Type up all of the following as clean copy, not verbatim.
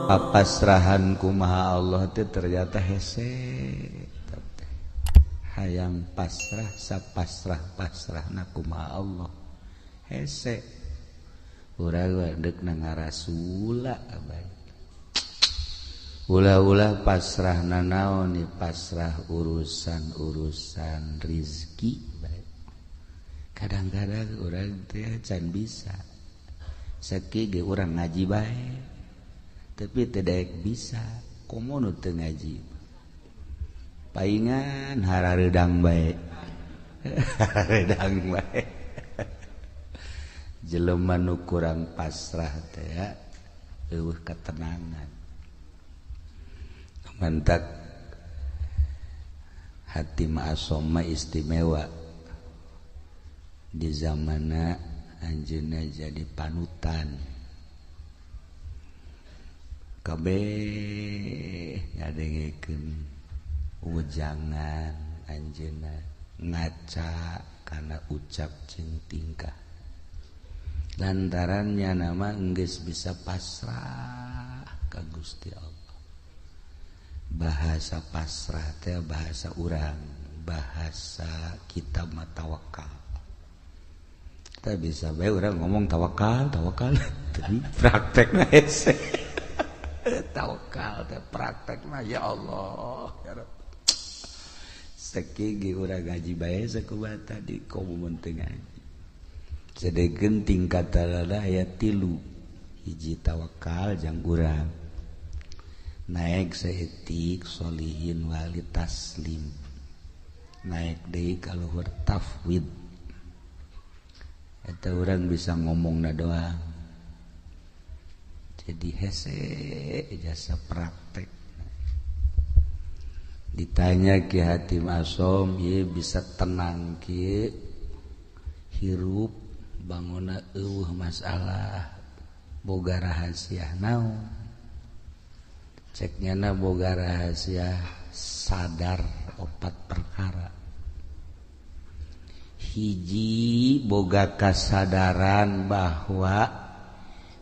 Papasrahan kumaha Allah teh ternyata hese. Hayang pasrah sapasrah-pasrahna kumaha Allah. Hese. Urang deuk na ngarasula bae. Ulah-ulah pasrah nanaon ni pasrah urusan-urusan rizki bae. Kadang-kadang urang teh can bisa. Sakieu ge urang ngaji bae. Tapi tidak bisa, komo nu teu ngaji. Paingan harareudang bae. Harareudang bae. Jelema nu kurang pasrah teh eueuh ketenangan. Mantak hati ma'asoma istimewa di zamana anjeunna jadi panutan. Kabeh ngadengekeun wejangan anjeunna ngaca kana ucap jeung tingkah. Lantarannya nama enggeus bisa pasrah ka Gusti Allah. Bahasa pasrah teh bahasa urang, bahasa kita mah tawakal. Kita bisa bae urang ngomong tawakal, tawakal, tapi praktekna hese. Tawakal teh praktek mah ya Allah ya Rabb. Sakieu ge urang ngaji bae sakumaha tadi komo mun teu ngaji. Sadegeun tingkatanana aya 3. Hiji tawakal jang urang. Naik saeutik solihin wali taslim. Naik deui ka luhur tafwid. Eta urang bisa ngomongna doang. Jadi hese jasa praktek. Ditanya Ki Hatim Asom, ieu bisa tenang kieu hirup bangona eueuh masalah boga rahasia naon. Cek nyana boga rahasia sadar 4 perkara. Hiji boga kasadaran bahwa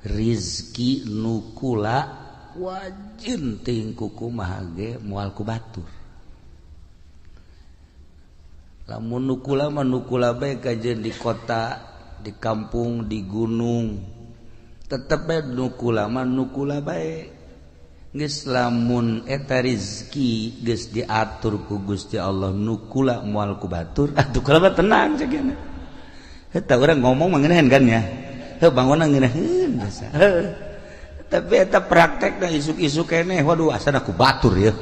rizki nukula wajin ting kumaha ge moal ku batur. Lamun nukula mah nukula bae kajeun di kota, di kampung, di gunung. Tetep bae nukula mah nukula bae. Geus lamun eta rizki geus diatur ku Gusti Allah nukula moal ku batur, atuh kula mah tenang cek nya. Eta urang ngomong mah ngeunaheun kan ya. Heuh bangunna ngeunaheun biasa. Heuh. Tapi eta praktekna isuk-isuk keneh waduh asana ku batur ya.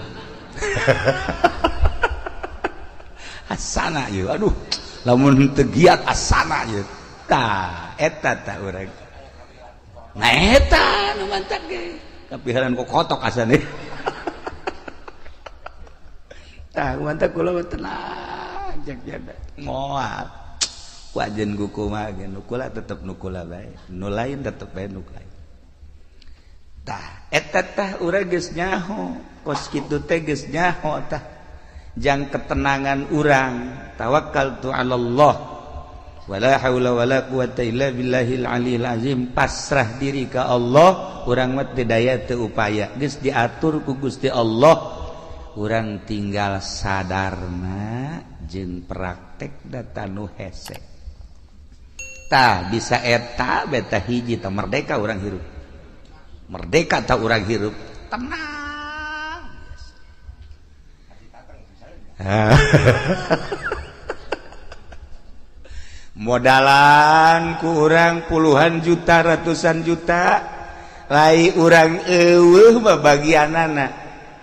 Asana ieu aduh lamun teu giat asana ieu. Tah eta tah urang. Nah eta nu mantak ge. Kapiharan kok kotok asane. Tah mantak kula mah tenang cek nya moal. Wajen kumaha ge nukula tetep nukula bae, nu lain tetep bae nu lain. Tah eta tah urang geus nyaho, kos kitu teh geus nyaho tah. Jang ketenangan urang, tawakkaltu 'ala Allah. Wala haula wala quwata illa billahil aliyil azim. Pasrah diri ka Allah, urang mah teu daya teu upaya. Geus diatur ku Gusti Allah, urang tinggal sadarna jeung praktek data nu hese. Tah bisa eta beta hiji tah merdeka urang hirup. Merdeka tah urang hirup, tenang. Modalan ku urang puluhan juta, ratusan juta, lai urang eueuh babagianana,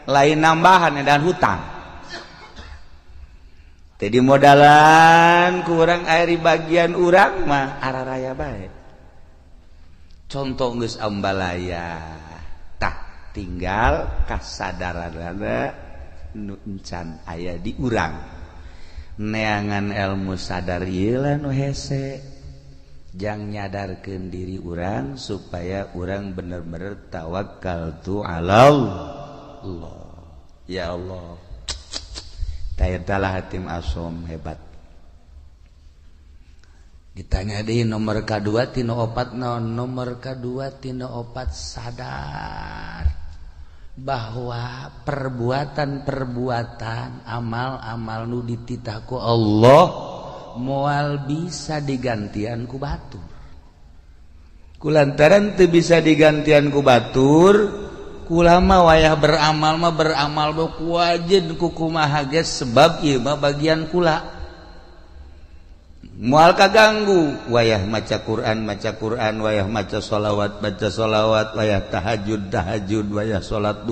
lain nambahan dan hutang. Jadi modalan ku urang ari bagian urang mah araraya bae. Contoh geus ambalaya, tah tinggal kasadaranana nu encan aya di urang. Neangan ilmu sadar ieu lah nu hese. Jang nyadarkeun diri urang supaya urang bener-bener tawakal tu 'alallah. Ya Allah. Tah Hatim Asom hebat. Ditanya deui nomor ka-2 tina 4 naon? Nomor ka-2 tina 4 sadar. Bahwa perbuatan-perbuatan amal-amal nu dititah ku Allah moal bisa digantian ku batur. Kulantaran teu bisa digantian ku batur, kulama wayah beramal mah beramal ku wajen ku kumaha ge sebab ieu mah bagian kula. Moal kaganggu wayah maca Quran wayah maca sholawat wayah tahajud wayah salat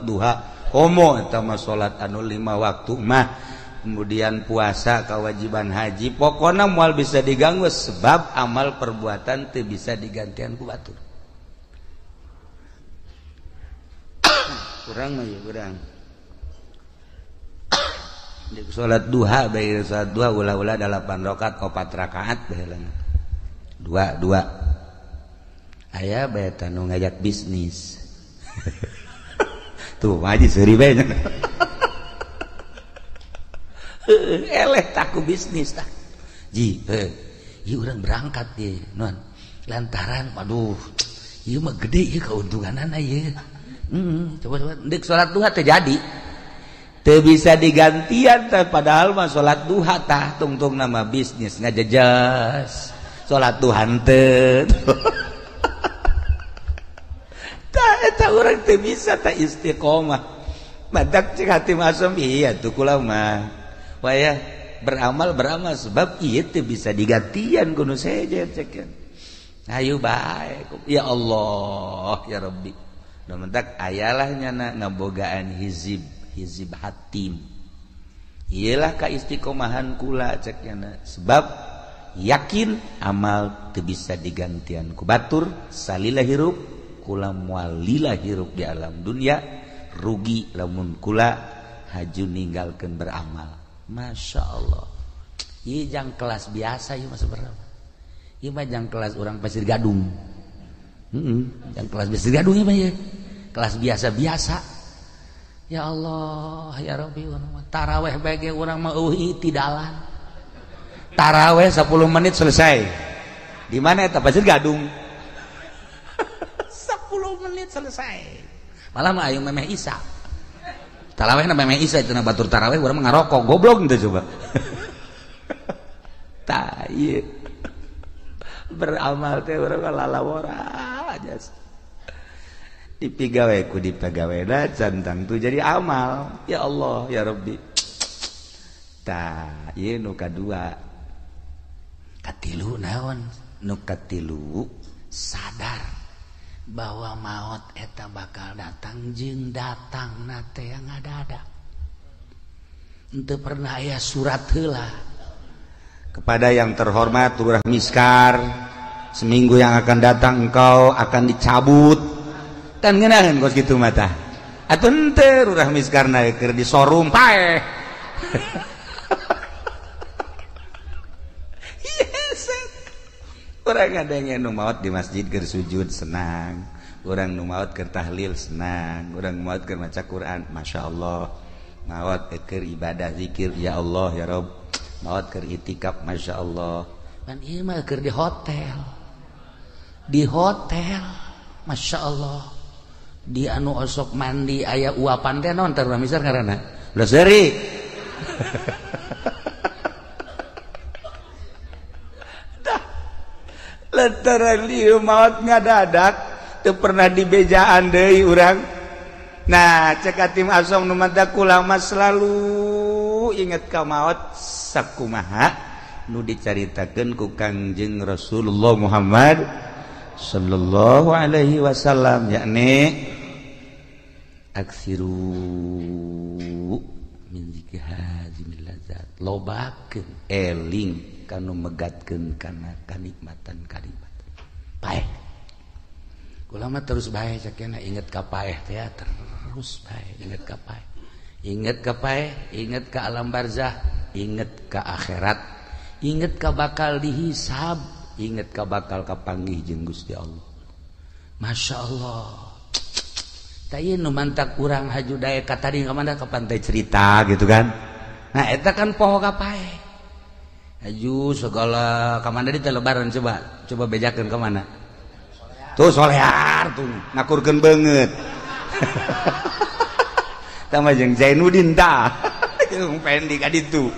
duha komo eta mah salat anu 5 waktu mah kemudian puasa kewajiban haji pokona moal bisa diganggu sebab amal perbuatan teu bisa digantian ku batur. Kurang mah ya kurang. Salat duha bae salat duha ulah-ulah 8 rakaat 4 rakaat bae dua dua aya bae tanu ngajak bisnis. Tuh haji seuri bae. Eleh taku bisnis tah. Ji heuh ieu urang berangkat ye non lantaran waduh ieu mah gede ieu kauntunganana ieu. Coba-coba deuk salat duha teh jadi teu bisa digantian teh padahal mah salat duha tah tungtung nama bisnis ngajejas salat duha henteu. Tah eta urang teu bisa tah istiqomah madak cek hati masum iya tuh kula mah wayah beramal sebab ieu teu bisa digantian kudu sejen cekeun ayo bae ya Allah ya Rabbi. Nu mentak ayalah nyana ngabogaan hizib hatim iyalah ka istiqomahan kula ceknya sebab yakin amal teu bisa digantian ku batur salila hirup kula moal lila hirup di alam dunia rugi lamun kula haju ninggalkeun beramal. Masya Allah ieu jang kelas biasa ieu mah sebenarnya ieu mah jang kelas urang Pasir Gadung. Jang kelas Pasir Gadung ieu mah ieu kelas biasa-biasa. Ya Allah ya Rabbi taraweh bae urang mah eueuh itidalan. Taraweh 10 menit selesai. Di mana eta Pasir Gadung? 10 menit selesai. Malah mah ayo memeh Isa. Tarawehna memeh Isa cenah batur taraweh urang mah ngarokok goblok teh coba. Tah ieu. Beramal teh urang lalawora aja. Dipigawe ku dipegawena cantang tu jadi amal ya Allah ya Rabbi. Tah ieu nu kadua katilu naon nu katilu sadar bahwa maot eta bakal datang jeung datangna teh ngadadak henteu pernah aya surat heula. Kepada yang terhormat Lurah Miskar, seminggu yang akan datang engkau akan dicabut. Tan ngeunaheun kos kitu mah tah. Atuh henteu Lurah Miskarna keur disorum paeh. Yes. Urang ngadenge nu maot di masjid keur sujud senang, urang nu maot keur tahlil senang, urang nu maot keur maca Quran, masyaallah. Maot keur ibadah zikir ya Allah ya Rabb. Maot keur itikaf masyaallah. Pan ieu mah keur di hotel. Di hotel, masyaallah. Di anu osok mandi aya uapan teh naon teh misal ngaranna ulah seuri. Tah lantaran ieu maot ngadadak teu pernah dibejaan deui urang. Nah cek Hatim Asom nu mata kula mah selalu inget ka maot sakumaha nu dicaritakeun ku Kangjeng Rasulullah Muhammad sallallahu alaihi wasallam yakni aksiru min zikri hazimil ladzat lobakeun eling kanu megatkeun kana kanikmatan kanikmatan paeh kula mah terus bae cakena inget ka paeh teh terus bae inget ka paeh inget ka paeh inget ka alam barzah inget ka akhirat inget ka bakal dihisab inget ka bakal kapanggih jeung Gusti Allah. Masya Allah. Tah ieu nu mantak urang haju daek ka tadi ka mana ka pantai cerita gitu kan. Nah eta kan poho ka paeh. Haju segala ka mana di teh lebaran coba bejakeun ka mana. Tuh solear tuh ngakurkeun beungeut. Tah jeung Zainuddin tah. Jeung Fendi ka ditu.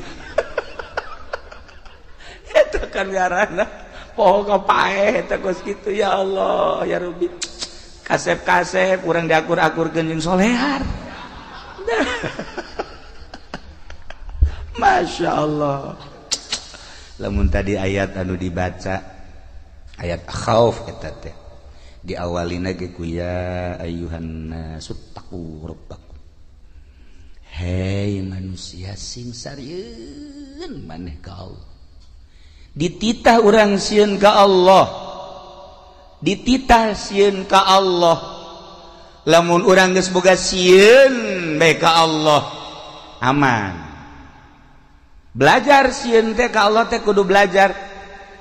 Eta kan ngaranna poho ka paeh eta kos kitu ya Allah ya Rabbi. Kasep-kasep urang diakur-akurkeun jeung solehar. Masya Allah. Lamun tadi ayat anu dibaca ayat khauf eta teh diawalina ge ku ya ayyuhan nasu taqu rabbakum. Hei manusia sing sarieun maneh ka Allah. Dititah urang sieun ka Allah. Dititah sieun ka Allah. Lamun urang geus boga sieun bae ka Allah, aman. Belajar sieun teh ka Allah teh kudu belajar.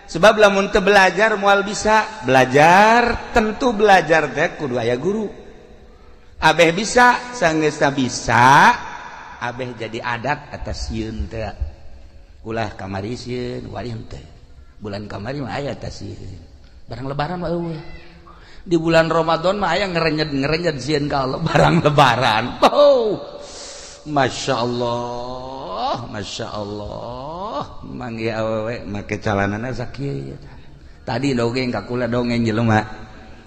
Sebab lamun teu belajar moal bisa. Belajar tentu belajar teh kudu aya guru. Abeh bisa sanggeusna bisa, abeh jadi adat atas sieun teh. Ulah kamari sieun, wari henteu. Bulan kamari mah aya atas sieun. Barang lebaran mah eueuh. Di bulan Ramadan mah aya ngerenyet-ngerenyet sieun ka Allah barang lebaran. Oh. Masya Allah, Masya Allah. Manggih awewe make calanana sakieu. Tadi dongeng ka kula dongeng jelema.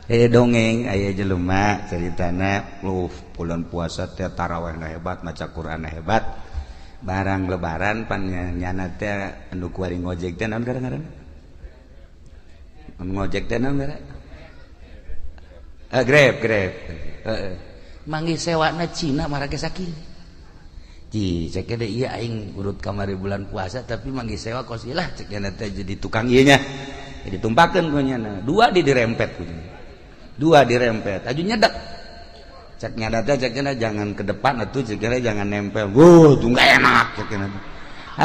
Dongeng aya jelema ceritana bulan puasa teh tarawehna hebat, maca Qur'anna hebat. Barang lebaran pan nyana teh anu kuari ngojek teh naon ngaranna? Ngojek teh naon ngaranna? Grab, Grab. Heeh. Manggih sewana Cina marake sakieu. Ji, cek deh iya aing urut kamari bulan puasa tapi manggih sewa kos ilah cek nyana teh jadi tukang ieu nya. Jadi tumpakeun ku nyana. Dua di dirempet ku nyana. Dua dirempet, aju nyedek. Cek nyana teh cek nyana jangan ke depan atuh cek nyana jangan nempel. Wuh, tuh enggak enak cek nyana.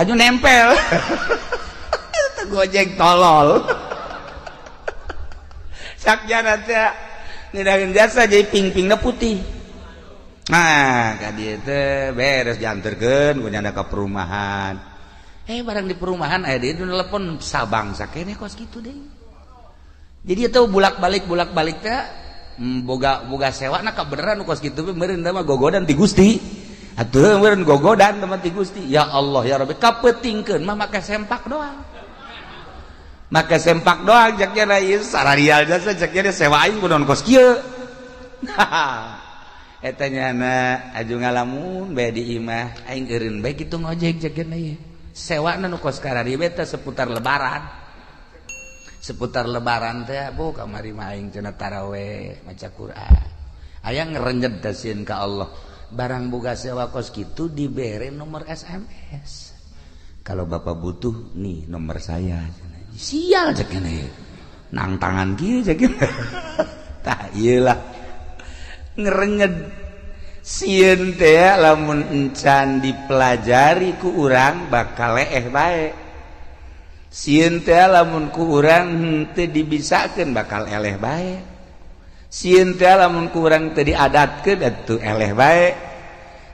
Aju nempel. Itu gojek tolol. Cek nyana teh ngedahin jasa jadi ping-pingna putih. Nah, ka dieu teh beres dianterkeun ku nyana ka perumahan. Barang di perumahan aya dieu telepon Sabang sakene kos kitu deui. Jadi itu bulak-balik teh boga boga sewa na kabeneran kos kitu meureun mah gogodan ti Gusti. Atuh meureun gogodan mah ti Gusti. Ya Allah ya Rabbi kapeutingkeun mah make sempak doang. Make sempak doang cek nya ieu sararial jasa cek nya sewa aing kunaon kos kieu. Eta nyana aju ngalamun bae di imah aing eureun bae kitu ngojek cek nya ieu. Sewana nu kos karari bae teh seputar lebaran. Seputar lebaran teh bu kamari mah aing cenah taraweh maca Quran. Aya ngerenjet teh sieun ka Allah. Barang boga sewa kos kitu dibere nomor SMS. Kalau bapak butuh nih nomor saya. Sial cek nya. Nang tangan kieu cek nya. Tah ieu lah. Ngerenyet sieun teh lamun encan dipelajari ku urang bakal leeh bae. Sieun teh lamun ku urang henteu dibisakeun bakal eleh bae. Sieun teh lamun ku urang teu diadatkeun atuh eleh bae.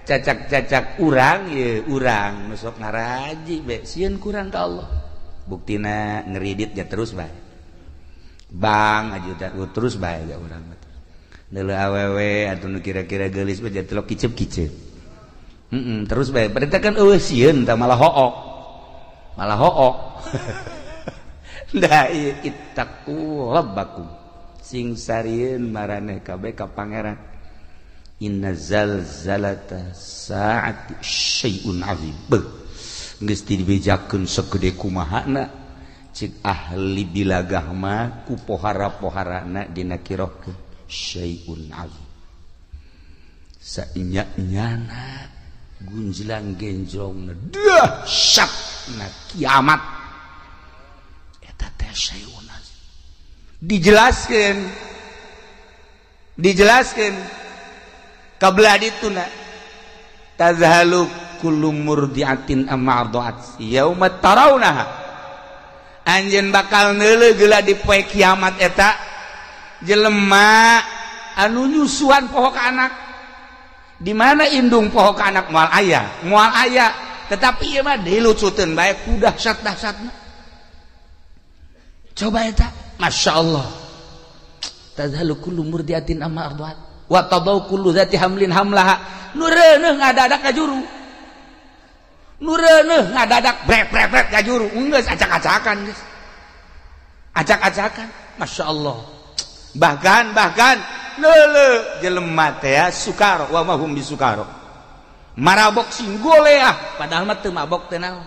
Cacak-cacak urang ye urang nu sok ngaraji bae sieun kurang ka Allah. Buktina ngeridit ya terus bae. Bang aja terus bae ja urang mah. Neuleuh awewe atuh nu kira-kira geulis mah jadi telok kicep-kicep. Terus bae. Perintah kan eueuh sieun tah malah hook. Malah hook. Da ittaqu rabbakum. Sing sarieun maraneh kabeh ka pangeran. Inna zalzalata saati syai'un azim. Beuh. Geus dibejakeun segede kumahana cik ahli bilagah mah ku pohara-poharana dina kirohkeun. Syai'un azim. Sainya-nyana gunjlang genjrongna dahsyatna kiamat. Eta teh syai'un azim. Dijelaskeun. Dijelaskeun kabelah dituna tazhalu kullu murdiatin amma arda'at yauma tarawnaha. Anjeun bakal neuleuh geula di poe kiamat eta jelema anu nyusuan poho ka anak. Di mana indung poho ka anak moal aya, moal aya, tetapi ieu mah dilucuteun bae ku dahsyat-dahsyatna. Coba eta, Masya Allah. Tadhalu kullu murdiatin amma arda'at. Wa tadau kullu dzati hamlin hamlaha. Nu reuneuh ngadadak ka juru. Nu reuneuh ngadadak brek brek brek ka juru. Geus acak-acakan geus. Acak-acakan. Masya Allah. Bahkan leuleuh jelema teh sukaro wa mahum bisukaro. Marabok sing goleah padahal mah teu mabok teh naon.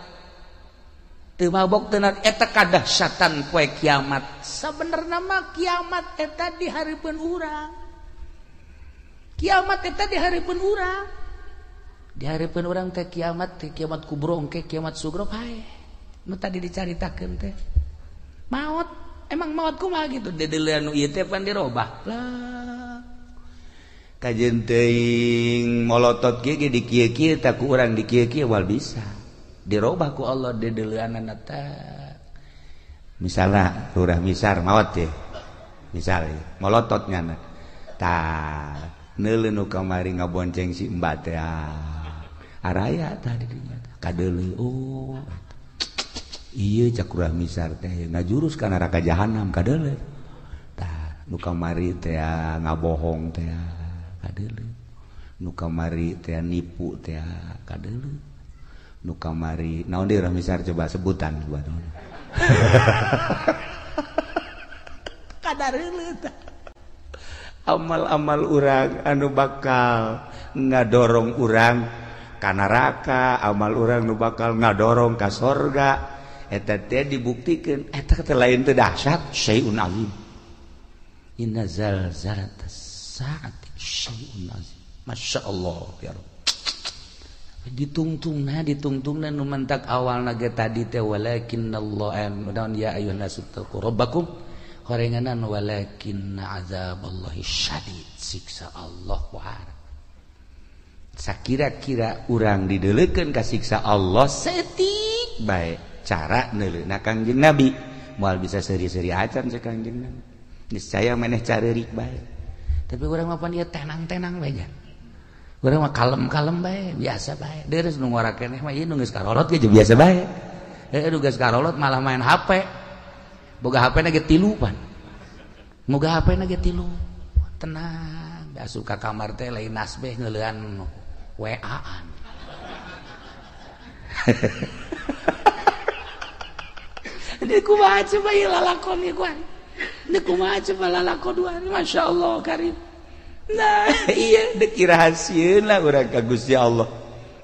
Teu mabok teh naon eta kadahsyatan poe kiamat. Sabenerna mah kiamat eta di hareupeun urang. Kiamat eta di hareupeun urang. Di hareupeun urang teh kiamat kubro engke kiamat sugro pae. Nu tadi dicaritakeun teh. Maot, emang maot kumaha gitu dedeuleun nu ieu teh pan dirobah. Lah. Kajeun teuing molotot kieu ge di kieu-kieu tah ku urang di kieu-kieu wal bisa. Dirobah ku Allah dedeuleunana teh. Misalna Lurah Misar maot teh. Misal molotot nyana. Tah neuleuh nu kamari ngabonceng si Mbak teh. Araya tah di dinya kadeuleuh oh. Ieu cak Lurah Misar teh ngajurus ka neraka jahanam kadeuleuh. Tah nu kamari teh ngabohong teh kadeuleuh. Nu kamari teh nipu teh kadeuleuh. Nu kamari naon deui Lurah Misar coba sebutan buat naon. Kadareuleuh tah. Amal-amal urang anu bakal ngadorong urang ka neraka, amal urang nu bakal ngadorong ka sorga, eta teh dibuktikeun eta teh lain teh dahsyat syai'un azim. Inna zalzalatas saati syai'un azim. Masya Allah ya Rabb. Ditungtungna nu mentak awalna ge tadi teh walakinnallaha naon ya ayyuhan nasu taqu rabbakum horenganan walakinna azaballahi syadid, siksa Allah pohara. Sakira-kira urang dideleukeun ka siksa Allah setik bae cara neuleuna Kangjeng Nabi moal bisa seuri-seuri acan cek Kangjeng Nabi. Niscaya maneh careurik bae. Tapi urang mah pan ieu tenang-tenang bae nya. Urang mah kalem-kalem bae, biasa bae. Deures nu ngora keneh mah ieu nu geus karolot ge biasa bae. Heuh nu geus karolot malah main HP. Boga HP na ge tilu pan. Boga HP na ge tilu. Tenang, asup ka kamar teh lain nasbeh ngeulean WA-an. Ini kumaha coba ieu lalakon ieu kuan. Ini kumaha coba lalakon dua. Masya Allah karim. Nah, iya deuk rahasieun lah urang ka Gusti Allah.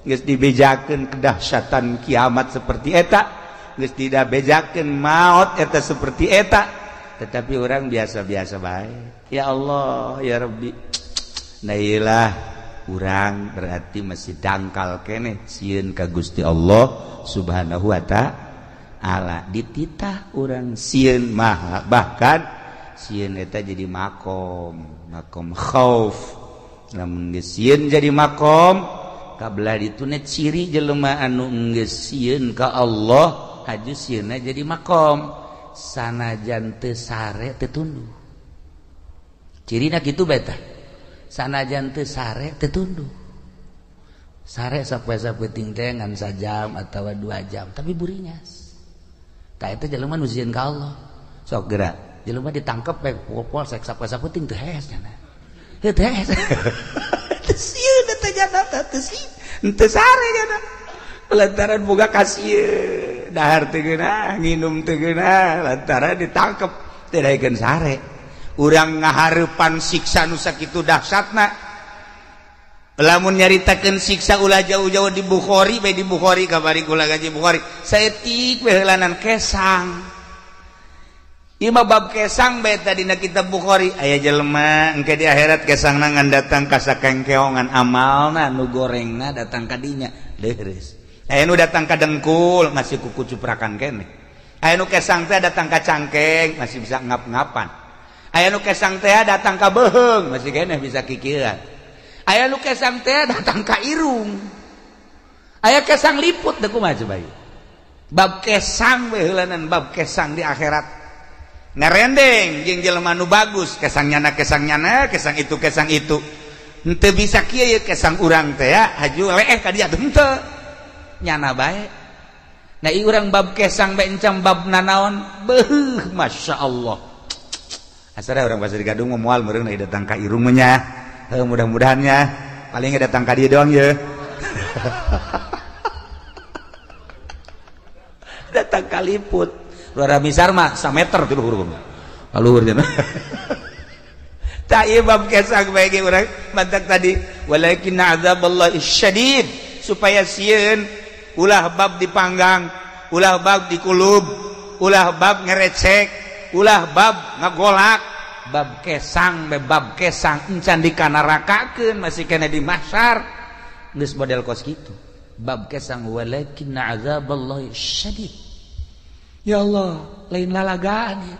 Geus dibejakeun kedahsyatan kiamat seperti eta. Geus tidak bejakeun maot eta seperti eta. Tetapi orang biasa-biasa bae. Ya Allah, ya Rabbi. Nah iyalah urang berarti masih dangkal keneh sieun ka Gusti Allah Subhanahu wa ta'ala. Dititah urang sieun mah bahkan sieun eta jadi makom, makom khauf. Lamun geus sieun jadi makom, kabelah dituna ciri jelema anu geus sieun ka Allah haju sieunna jadi makom. Sanajan teu sare teu tunduh. Cirina kitu bae tah. Sanajan teu sare teu tunduh. Sare sapoe-sapoe teh ngan sajam atawa 2 jam, tapi buringas. Tah eta jelema nu sieun ka Allah. Sok geura jelema ditangkep bae polsek sapoe-sapoe teu hees nya. Heuh teu hees. Teu sieun eta jana teh teu sieun. Teu sare jana. Lantaran boga kasieun, dahar teu geunah, nginum teu geunah, lantaran ditangkep teu daekeun sare. Urang ngahareupan siksa nu sakitu dahsyatna. Lamun nyaritakeun siksa ulah jauh-jauh di Bukhari bae di Bukhari kabari kula gaji Bukhari. Saeutik bae heulanan kesang. Ieu mah bab kesang bae tadina kitab Bukhari. Aya jelema engke di akhirat kesangna ngan datang ka sakengkeongan amalna nu gorengna datang ka dinya. Leureus. Aya nu datang ka dengkul masih kuku cuprakan keneh. Aya nu kesang teh datang ka cangkeng masih bisa ngap-ngapan. Aya nu kesang teh datang ka beuheung masih keneh bisa kikieuan. Aya nu kesang teh datang ka irung. Aya kesang liput teh kumaha coba ieu. Bab kesang we heulanan bab kesang di akhirat. Ngarendeng jeung jelema nu bagus kesang nyana kesang itu kesang itu. Henteu bisa kieu ye kesang urang teh ya haju leeh ka dieu henteu. Nyana bae. Nah ieu urang bab kesang bae encam bab nanaon beuh Masya Allah. Asal orang Pasir Gadung moal meureun datang ka irung nya. Mudah-mudahannya paling datang ka dieu doang ye. Datang kaliput. Luar misar mah sameter ti luhur. Kaluhur cenah. Tak ieu bab kesang bae ge urang mantak tadi walakin azaballahi syadid supaya sieun ulah bab dipanggang, ulah bab dikulub, ulah bab ngerecek, ulah bab ngagolak, bab kesang be bab kesang encan dikanarakakeun masih kena di mahsyar geus model kos kitu. Bab kesang walakin azaballahi syadid. Ya Allah, lain lalagaan ya.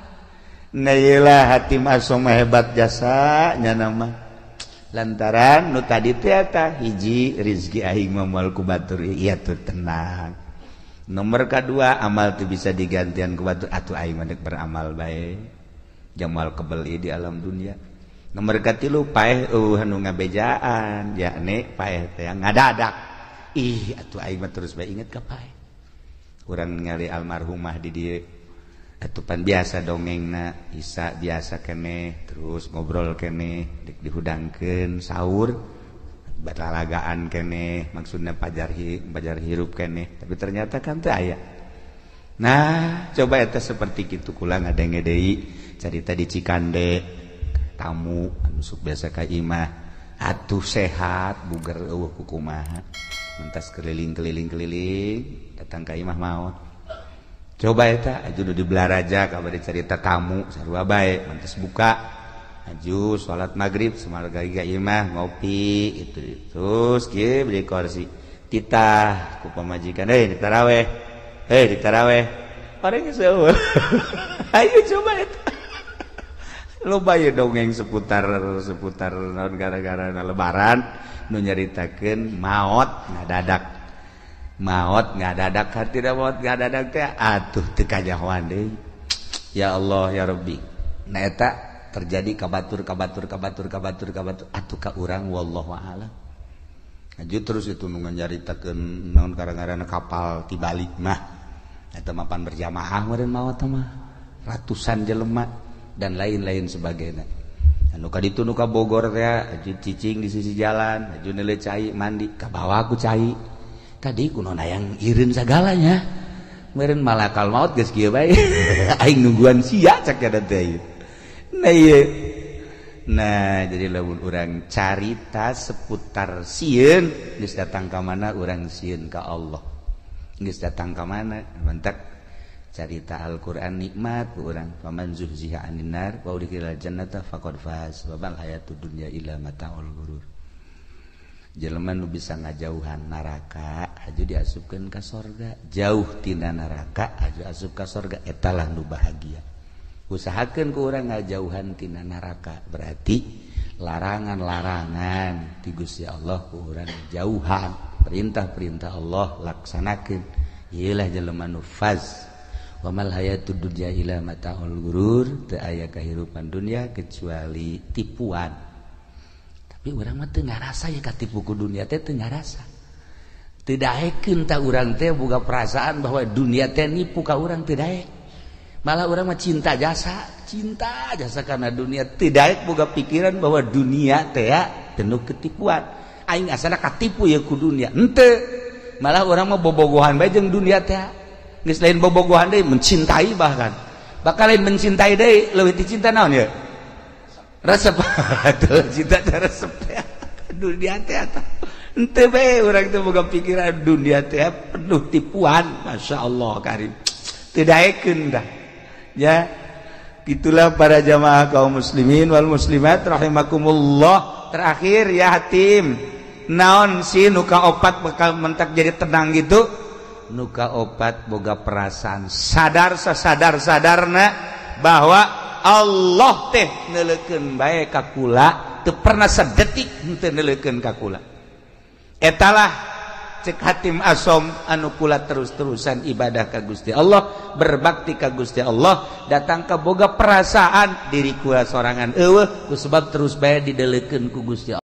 Nah iyalah hati masuk hebat jasa nya nama. Lantaran nu tadi teh eta hiji rizki aing mah moal ku batur ieu tuh tenang. Nomor kedua amal tuh bisa digantian ku batur atuh aing mah deuk beramal bae. Jamal kebeli di alam dunia. Nomor katilu paeh eueuh anu ngabejaan yakni paeh teh ngadadak. Ih atuh aing mah terus bae inget ka paeh. Urang ningali almarhumah di dieu atupan biasa dongengna isa biasa keneh terus ngobrol keneh dek dihudangkeun sahur berlalagaan keneh maksudna pajar hirup keneh tapi ternyata kan teu aya. Nah coba eta seperti kitu kula ngadenge deui carita di Cikande tamu anu sok biasa ka imah atuh sehat buger eueuh kukumaha mentas keliling-keliling-keliling datang ka imah maot. Coba eta aju nu di Belaraja kabar cerita tamu sarua bae mantas buka aju salat magrib samarga ka imah ngopi itu terus kieu beli kursi titah ku pamajikan heuh ditaraweh heuh ditaraweh bareng seueur. Ayo coba eta loba ye dongeng seputar naon gara-gara lebaran nu nyaritakeun maot ngadadak. Maot ngadadak hartina maot ngadadak teh atuh teu kanyahoan deui. Ya Allah ya Rabbi. Nah eta terjadi ka batur ka batur ka batur ka batur ka batur atuh ka urang wallahu a'lam. Aju terus itu nu nyaritakeun naon gara-gara kapal tibalik mah. Eta mapan berjamaah meureun maot mah ratusan jelema dan lain-lain sebagainya. Anu ka ditu nu ka Bogor teh aju cicing di sisi jalan, aju neuleuh cai mandi ka bawa ku cai. Tadi kuno nayang ireun sagalanya. Meureun malakal maut geus kieu bae. Aing nungguan sia cak eta teh. Nah ieu. Nah jadi lamun urang carita seputar sieun geus datang ka mana urang sieun ka Allah. Geus datang ka mana mantak carita Al-Qur'an nikmat urang faman zuhziha 'anil nar wa udkhilal jannata faqad faz wa mal hayatud dunya illa mataul ghurur. Jelema nu bisa ngajauhan neraka aju diasupkeun ka sorga, jauh tina neraka aju asup ka sorga eta lah nu bahagia. Usahakeun ku urang ngajauhan tina neraka berarti larangan-larangan ti Gusti Allah ku urang jauhan, perintah-perintah Allah laksanakeun. Ieu lah jelema nu faz. Wa mal hayatud dunya illa mataul ghurur, teu aya kahirupan dunia kecuali tipuan. Tapi urang mah teu ngarasa ya katipu ku dunia teh teu ngarasa. Teu daekeun ta urang teh boga perasaan bahwa dunia teh nipu ka urang teu daek. Malah urang mah cinta jasa karena dunia teu daek boga pikiran bahwa dunia teh penuh ketipuan. Aing asana katipu ya ku dunia. Henteu. Malah urang mah bobogohan bae jeung dunia teh. Geus lain bobogohan deui mencintai bahkan. Bakal lain mencintai deui leuwih ti cinta naon ya? Resep cinta resep dunia teh eta henteu bae urang teh boga pikiran dunia teh penuh tipuan. Masya Allah karim teu daekeun dah ya. Itulah para jamaah kaum muslimin wal muslimat rahimakumullah. Terakhir ya hatim naon sih nuka opat bakal mentak jadi tenang gitu. Nuka opat boga perasaan sadar sasadar sadarna bahwa Allah teh neuleukeun bae ka kula teu pernah sedetik henteu neuleukeun ka kula. Etalah cek Hatim Asom anu kula terus-terusan ibadah ka Gusti Allah, berbakti ka Gusti Allah, datang ka boga perasaan diri kula sorangan eueuh ku sebab terus bae dideulekeun ku Gusti Allah.